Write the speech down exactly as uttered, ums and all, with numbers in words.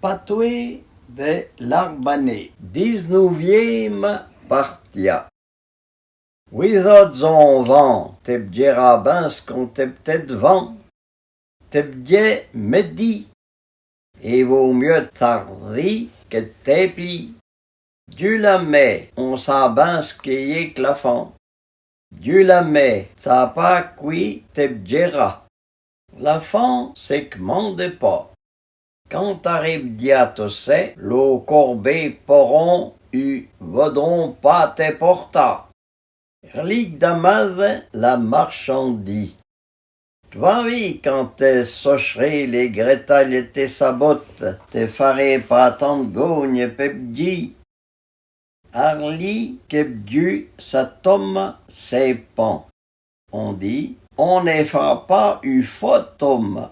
Patwé dè l'Arbané. Diznouvyéma partia. Ouizot-z-on van, te bdyèra bin s'k'on te btè d'van. Te bdyè mèdi. É vô myeu tardi kè tè pli. Dyu la mè, on sâ bin s'kè y è k'la fan. Dyu la mè, sâ pâ kwi te bdyèra. La fan s'k'mandè pâ. Kan t'arè bdyâ to sè, lo korbé poron u vodron pâ tè portâ. Rli k'damazè la marchandi. T'va vi kan tè sochré lé grètalyè tè sabot, tè farè pâ tan d'gognè pè bdyi. Arli kè bdyu sa toma sè pan. On di, on nè fâ pâ u fô toma.